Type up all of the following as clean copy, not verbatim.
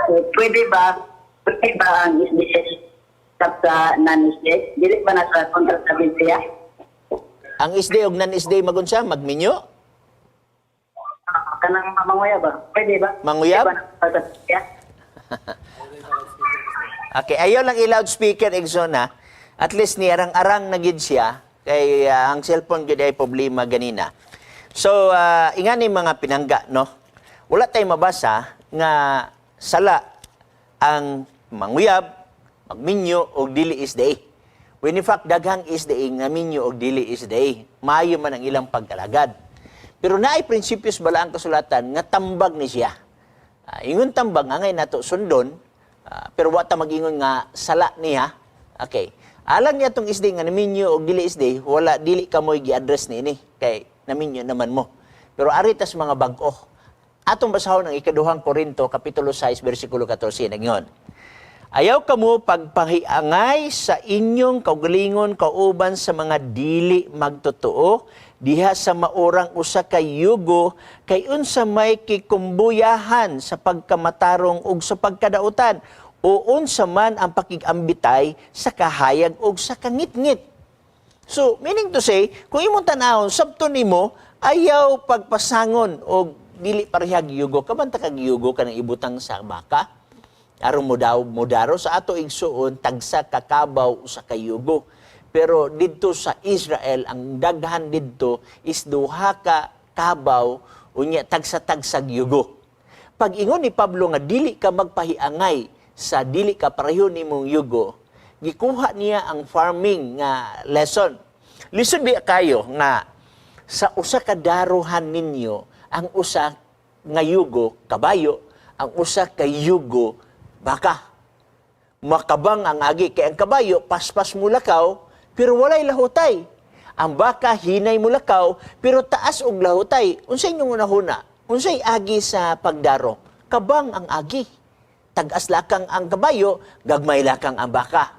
Pwede ba ang SDA sa non-SDA? Dili ba nasa kontra sa Biblia? Ang SDA og non-SDA magunsa, magminyo? Ah, kanang manguyab ba? Pwede ba? Manguyab? Pwede ba nasa Biblia? Okay, ayaw lang i-loudspeaker, igsoon ha. At least ni arang-arang na gid siya kay ang cellphone gid ay problema ganina. So, ingani mga pinangga, no? Wala tay mabasa nga sala ang manguyab, magminyo og dili SDA. When in fact daghang SDA nga minyo og dili SDA. Maayo man ang ilang pagkalagad. Pero naay prinsipyos bala ang kasulatan nga tambag ni siya. Ingon tambag angay nato sundon, pero wa ta mag-ingon nga sala niya. Okay. Alang niya tong SDA nga naminyo og dili SDA, wala dili kamoy gi-address niini kay naminyo naman mo. Pero ari tas mga bag-o. Atong basahon ang Ikaduhang Korinto kapitulo 6 bersikulo 14 nagyon. Ayaw kamo pagpahiangay sa inyong kaugalingon kauban sa mga dili magtotoo diha sa maorang usa ka yugo, kay unsa may kikumbuyahan sa pagkamatarong ug sa pagkadautan, o unsa man ang pakigambitay sa kahayag ug sa kangitngit? So, meaning to say, kung imong tan-awon, sabto nimo, ayaw pagpasangon og dili parehag yugo. Kabanta kag yugo kanang ibutang sa baka? Aron mo daw modaro sa ato, igsuon, tagsa ka kabaw usa ka yugo. Pero didto sa Israel, ang daghan didto is duha ka kabaw, unya tagsa-tagsag yugo. Pag ingon ni Pablo nga dili ka magpahiangay sa dili ka pareho nimong yugo, gikuha niya ang farming nga lesson. Lisod biya kayo nga sa usa ka daruhan ninyo, ang usa nga yugo kabayo, ang usa ka yugo baka. Makabang ang agi kay ang kabayo paspas mulakaw pero walay lahutay. Ang baka hinay mulakaw pero taas og lahutay. Unsay inyong unahuna? Unsay agi sa pagdaro? Kabang ang agi. Tag-as lakang ang kabayo, gagmay lakang ang baka.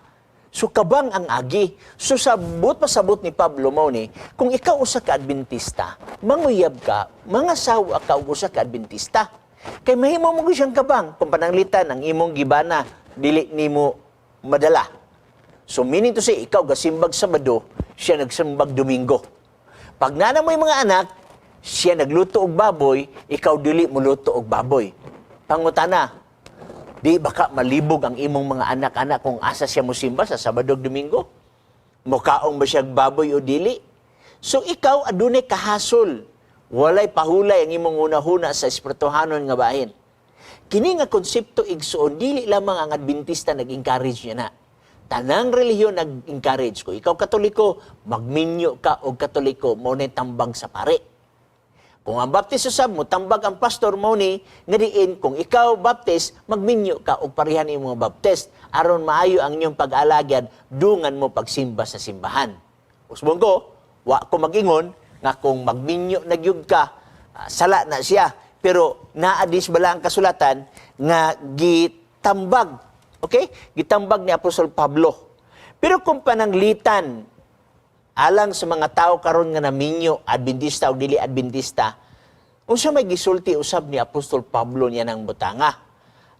So kabang ang agi. So sabot pasabot ni Pablo mao ni, kung ikaw usa ka Adventista, manguyab ka, mangasawa ka og usa ka Adventista. Kay mahimo mo gyud siyang kabang kung pananglitan ang imong gibana dili nimo madala. So meaning to say, ikaw gasimbag Sabado, siya nagsimbag Domingo. Pag nana mo yung mga anak, siya nagluto og baboy, ikaw dili mo luto og baboy. Pangutana, di baka malibog ang imong mga anak-anak kung asa siya mosimba sa Sabado ug Domingo? Mukaong ba siya baboy o dili? So ikaw adunay kahasol. Walay pahulay ang imong hunahuna sa espirituhanon nga bahin. Kini nga konsepto, igsuon, dili lamang ang Adventista nag-encourage niya na. Tanang relihiyon nag-encourage ko. Ikaw Katoliko, magminyo ka og Katoliko, mao ni tambag sa pare. Kung ang Baptist usab mo tambag ang pastor, mo ni nga diin kung ikaw Baptist, magminyo ka og parehan imong mga Baptist aron maayo ang inyong pag-alagad dungan mo pagsimba sa simbahan. Usbong ko, wa ko mag-ingon nga kung magminyo na gyud ka, sala na siya. Pero naa dis bala ang kasulatan nga gitambag. Okay? Gitambag ni Apostol Pablo. Pero kung pananglitan alang sa mga tao karon nga naminyo, Adventista o dili Adventista, unsa may gisulti usab ni Apostol Pablo niya ng butanga?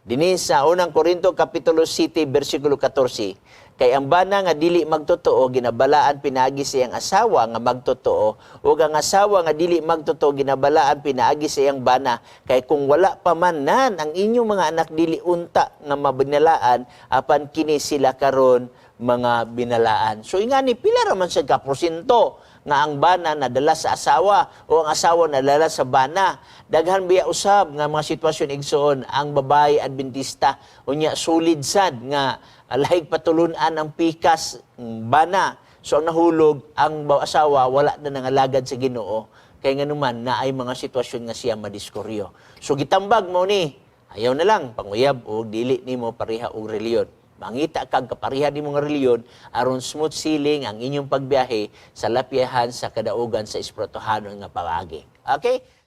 Dinhi sa Unang Korinto kapitulo 7 bersikulo 14, kay ang bana nga dili magtotoo ginabalaan pinaagi sa iyang asawa nga magtotoo, ug ang asawa nga dili magtotoo ginabalaan pinaagi sa iyang bana, kay kung wala pa man nan ang inyong mga anak, dili unta nga mabinalaan, apan kini sila karon mga binalaan. So ingani, pila ra man siya ka porsyento nga ang bana nadala sa asawa o ang asawa nadala sa bana? Daghan biya usab nga mga sitwasyon, igsoon, ang babae Adventista, unya sulid sad nga lahig patulun-an ang pikas bana. So ang nahulog ang asawa wala na nangalagad sa Ginoo kay nganuman naay mga sitwasyon nga siya madiskuryo. So gitambag mo ni ayaw na lang panguyab og dili nimo pareha og reliyon. Mangita kag kapareha nimo nga reliyon aron smooth sailing ang inyong pagbiyahe sa lapyahan sa kadaugan sa espirituhanon nga paagi. Okay?